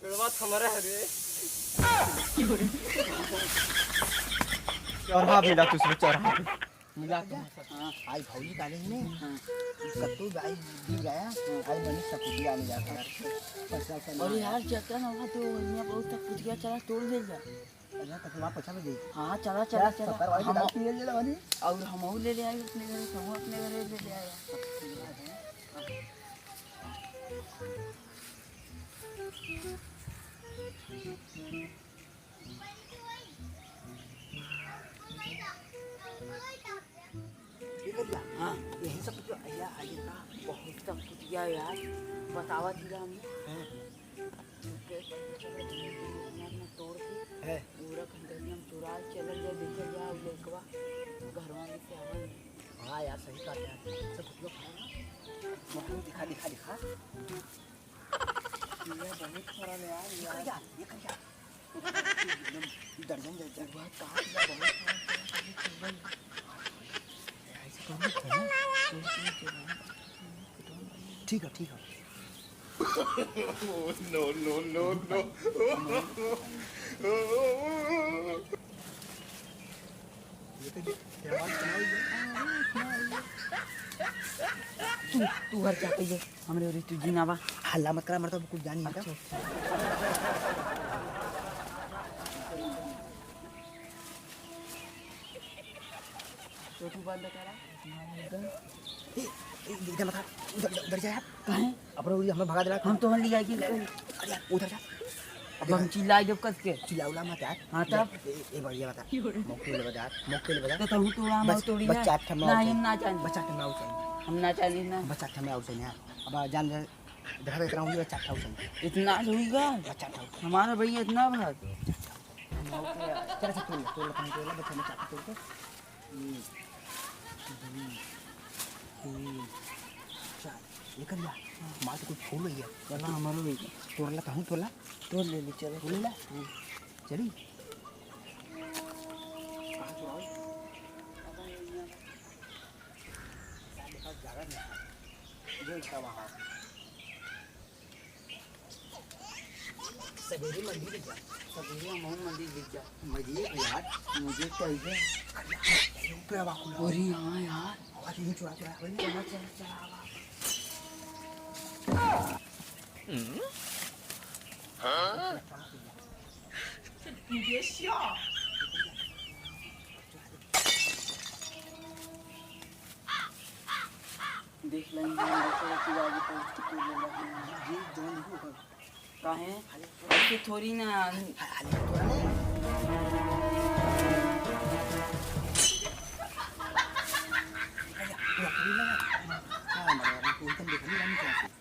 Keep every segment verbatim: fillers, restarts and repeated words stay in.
बात हमारा है रे। चढ़ा मिला तुझे, चढ़ा मिला तुझे। हाँ। आई भौजी काले ही ने। हाँ। कत्तू आई गिर गया। हाँ। आई मनीष का कुटिया में जाकर। पैसा वैसा और ना यार, चलता ना वहाँ तो यहाँ बहुत तक कुटिया चला तोड़ दे जा। अरे, तो वहाँ पैसा भी दे। हाँ, चला, चला, चला। सत्तर वाली हम दारू पी ले ले वाली। और हम ले ले आए अपने घर, हम अपने घर ले ले आए। ये कर दिया। हाँ। यही सब कुछ आया, आइए ना। बहुत सब कुछ किया यार, बतावा थी हम। हाँ। के अपना अपना तोड़ के है। पूरा खंडहर में चुरा चलल जाए, देखल जाए, उ लइकवा घरवा में से आवल। हाँ यार, सही बात है यार। सब कुछ लोग खाए ना। मम्मी दिखा, दिखा, दिखा। ये बहुत फरल है यार, ये कर यार। जा, ये कर जा। एकदम दर्जन, दर्जन। वह काट जा, बहुत फरल, फरल, फरल, फरल। ऐसे कर लेते हैं ना। ठीक है, ठीक है। No, no, no, no। तू, तू घर जा पहिले, हमरे ओरी तू जीना बा। हल्ला मत करा, मरता कुछ जानी है। अच्छा, अच्छा। छोटू बंद करा। ए, ए, इधर मत आ, उधर, उधर, उधर जा यार। काहे? अपना उधर हमें भगा देला। हम तो वहाँ ले जाएगी। अरे यार, उधर जा। अब हम चिल्लाई जब कस के। चिल्ला उला मत यार। हाँ, तब? ए, ए, बढ़िया बता। मौके ले बता, मौके ले बता। तो तू तोड़ा, हम बस, तोड़ी बस ना। चार ठे में नहीं, और हम ना जानी। बस चार ठे में और चाहिए। हम ना जानी ना। बस चार ठे में और चाहिए यार। अब जान दे, देखा तो इतना हो गया, बस चार ठे और चाहिए। इतना हो गया? बस चार ठे और। हमारा भैया इतना भाग। चल, चल, तोड़ ले, तोड़ ले, तोड़ ले, बस हमें चार ठे तोड़ के। हम्म। हम्म। हम्म। चल, ये कर लिया। मार तो कुछ फूल रही है। चला, हमारो भी। तोड़ ला, कहूँ तोड़ ला। तोड़ ले ली, चलो। तोड़ ला। हम्म। चली। कहाँ चुराओ? पता नहीं, यहाँ। साले का जगह नहीं है। जो इसका वहाँ। सवेरे मंडी ले जा। सवेरे हम हूँ मंडी ले जा। मजे यार, मुझे चाहिए। अरे हाँ यार। और ये चुरा चुरा। चला, चला, चला, आवा। देख लेंगे, हम दूसरा की आगे पहुँच के तू ले लेंगे। ये जौन देखो, काहे? ऐसे थोड़ी ना।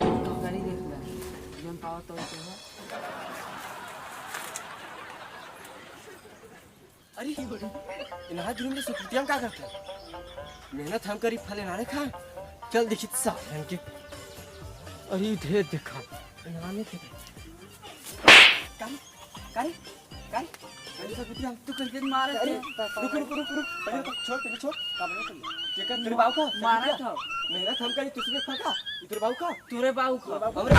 तो करी देख ले, जौन पावा तो हो। अरे, इन्हा दुनिया में सुकृतियाँ का करता है? मेहनत हम करी, फल इन्हाने खाए। चल देखी तो साफ रंग के। अरे, ढेर देखा। इन्हाने के। कारे? कारे? कारे? अरे, सुकृतियाँ, तू कर दे, मार अरे, दे। रुक, रुक, रुक, रुक। पहले तो छोड़, पहले छोड़। का बोले तुम? ये कर, तेरे बाबू का? मारा सुकृतियाँ। था। मेहनत हम करी, तुझमें फंका। ये तेरे बाबू का? तोरे बाबू का। हमरे बाबू। हमरे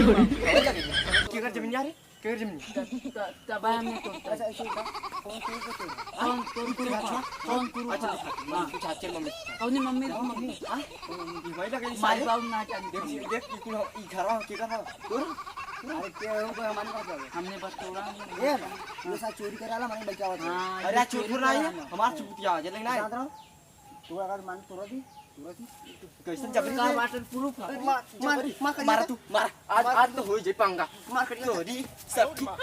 बाबू। हमरे लगे। के कर जमीन यार? केकर जमीन? त-, त-, तब हमने तोड़, तोड़। अच्छा, ऐसे होता? कौन तोड़ के तोड़? कौन तोड़, तोड़, अच्छा, कौन तोड़? अच्छा, हाँ। अच्छा, अच्छा, मम्मी। कौन मम्मी? मम्मी, हाँ? ये वही लगे, माई सारे। बाबू ना जाने देख, कौन। देख, ये तू, ये घर आ, केकर आ? तोड़। अरे, के हो, कोई हमारे पास जावे। हमने बस तोड़ा नहीं। ये, ये साथ चोरी कराला, हमारे बचावा था। हाँ, अरे, ये आज चोरी चोरी कराला है, ना। हमारा चुतिया, जल्दी ना। जान रहा हूँ। तू अगर मान तोड़ा दी, तोड़ा दी। कैसन जबरी का है? Waterproof है। मार, मार, जबरी। मार, मार मार। तू, मार। आज, मार। आज तो हो जाए पंगा। मार, करिया। तोरी सबकी। मार,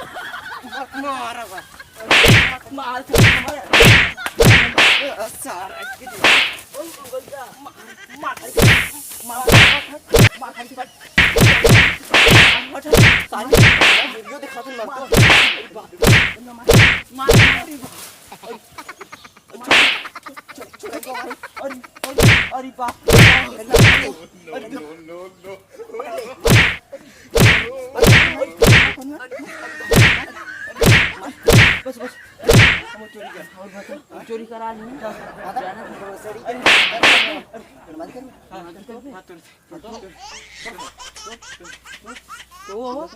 मार, मार। मार, मार। ए, सारा के दे। मार, मार, मार, मार, मार, मार, मार। सारी video दिखा दे, मार। मार, मार। अरे, अरे, अरे बाप। No, no, no, no। बस, बस। हम चोरी कर। और बता, चोरी करा ली। हाँ, हाँ, हाँ, चोरी। तो वो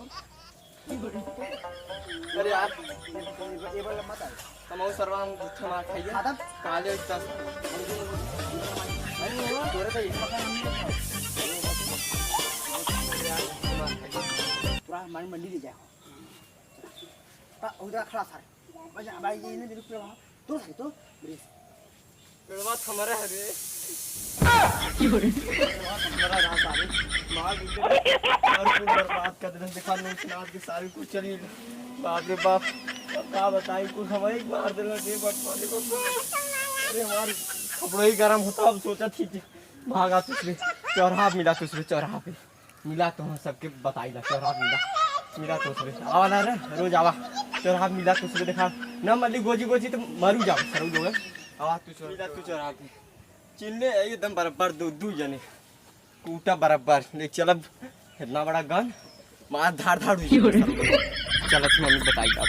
अरे यार, ये बार लंबा था। हम और सरवा हम झूठे मार खाइए। खत्म। काले इतना। अरे वो तोरे तो एक पकड़ हम नहीं खाओ। पूरा हमारी मंडी ले जाओ। ता उधर खड़ा सर। बजा भाई, ये नहीं रुक रहा। तो सर तो ब्रेस। पेड़वा थमरा है रे। पेड़वा थमरा रहा सारे। मार दीजिए। और कुल बर्बाद कर देना। देखा नोच नाच के सारे कुछ चली। बाप रे बाप। अब का बताई, कुछ हम एक मार देना रे बाप, अरे बाप। अरे हमार कपड़ा ही गरम होता, अब सोचा ठीक है। भागा तुसरे चौराहा मिला, तुसरे चौराहा पे। मिला तो हम सबके बताई ला, चौराहा मिला। मिला तो सबे। आवा ना रे, रोज आवा। चौराहा मिला तो सबे देखा। ना मली गोजी गोजी तो मरू जाओ, सरू लोग। आवा तू चौराहा। मिला तू चौराहा पे। चिन्हले है एकदम बराबर दू, दू जने। कूटा बराबर। ले चलब इतना बड़ा गन। मार धाड़ धाड़ हुई सब। चलत मम्मी बताई ला।